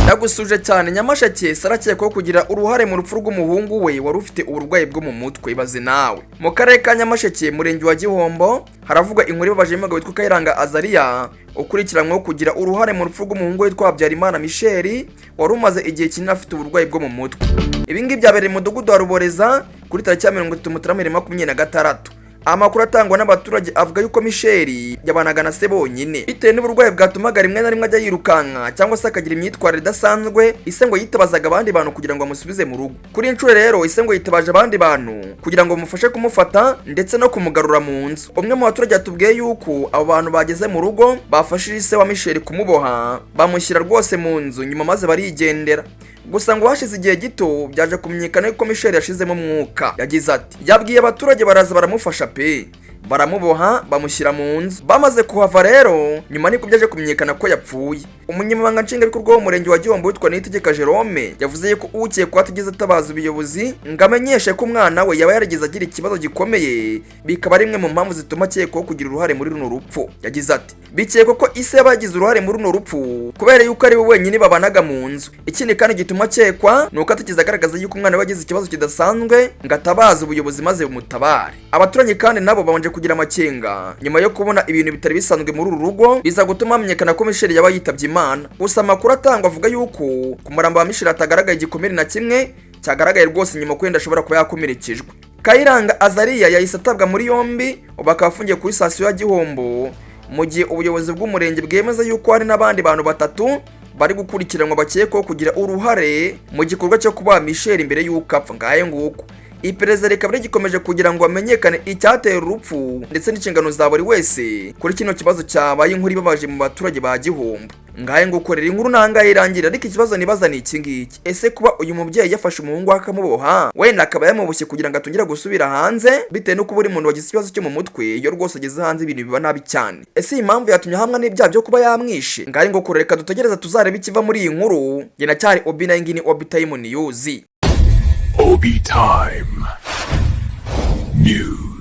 Ndagusuje cyane. Nyamasheke, arakekwaho kugira uruhare mu rupfu rw'umuhungu we wari ufite uburwayi bwo mu mutwe. Ibaze nawe, mu karere ka Nyamasheke, murenge wa Gihombo, haravugwa inkuru ibabaje y'umugabo witwa Kayiranga Azariya ukurikiranyweho kugira uruhare mu rupfu rw'umuhungu witwa Habyarimana Michel wari umaze igihe kinini afite uburwayi bwo mu mutwe. Ibi ngibi byabereye mu mudugudu wa Ruboreza kuri tariki ya 30 Mutarama 2026. Amakuru atangwa n'abaturage avuga yuko Michel yabanaga na se bonyine. Bitewe n'uburwayi bwatumaga rimwe na rimwe ajya yirukanka cyangwa se akagira imyitwarire idasanzwe, ise ngo yitabazaga abandi bantu kugira ngo amusubize mu rugo. Kuri iyi nshuro rero, ise ngo yitabaje abandi bantu kugira ngo bamufashe kumufata ndetse no kumugarura mu nzu. Umwe mu baturage yatubwiye yuko abo bantu bageze mu rugo bafashije ise wa Michel kumuboha, bamushyira rwose mu nzu, nyuma maze barigendera. Gusa ngo hashize igihe gito byaje kumenyekana ko Michel yashizemo umwuka. Yagize ati: "Yabwiye abaturage baraza baramufasha pe, baramuboha, bamushyira mu nzu. Bamaze kuhava rero, nyuma nibwo byaje kumenyekana ko yapfuye." Umunyamabanga Nshingwabikorwa w'umurenge wa Gihombo witwa Niyitegeka Jerome yavuze ko ukekwa atigeze atabaza ubuyobozi ngo amenyeshe ko umwana we yaba yarigeze agira ikibazo gikomeye, bikaba ari imwe mu mpamvu zituma akekwaho kugira uruhare muri runo rupfu. Yagize ati: "Bikekwa ko ise yaba yagize uruhare muri runo rupfu kubera yuko ari we wenyine babanaga mu nzu. Ikindi kandi gituma akekwa ni uko atigeze agaragaza yuko umwana we yagize ikibazo kidasanzwe ngo atabaze ubuyobozi maze bumutabare." Abaturanyi kandi nabo babanje kugira amakenga nyuma yo kubona ibintu bitari bisanzwe muri uru rugo, biza gutuma hamenyekana ko Michel yaba yitabye Imana. Gusa amakuru atangwa avuga yuko ku murambo wa Michel hatagaragaye igikomere na kimwe cyagaragaye rwose nyuma ko wenda ashobora kuba yakomerekejwe. Kayiranga Azariya yahise atabwa muri yombi, ubu akaba afungiye kuri sitasiyo ya Gihombo, mu gihe ubuyobozi bw'umurenge bwemeza yuko hari n'abandi bantu batatu bari gukurikiranwa bakekwaho kugira uruhare mu gikorwa cyo kubaha Michel imbere y'uko apfa. Ngayo nguko, iperereza rikaba rigikomeje kugira ngo hamenyekane icyatera urupfu ndetse n'inshingano za buri wese kuri kino kibazo cyabaye inkuru ibabaje mu baturage ba Gihombo. Ngahe ngukorera inkuru nangahe irangira. Ariko ikibazo nibaza ni iki ngiki: ese kuba uyu mubyeyi yafashe umuhungu we akamuboha, wenda akaba yamuboshye kugira ngo atongera gusubira hanze, bitewe n'uko buri muntu wagize ikibazo cyo mu mutwe iyo rwose ageze hanze ibintu biba nabi cyane, ese iyi mpamvu yatumye ahamwa n'ibyaha byo kuba yamwishe? Ngahe ngukorera, reka dutegereze tuzarebe ikiva muri iyi nkuru. Njye na cyari Obi, nayo ngiyi ni Obi Time News. Obi Time News.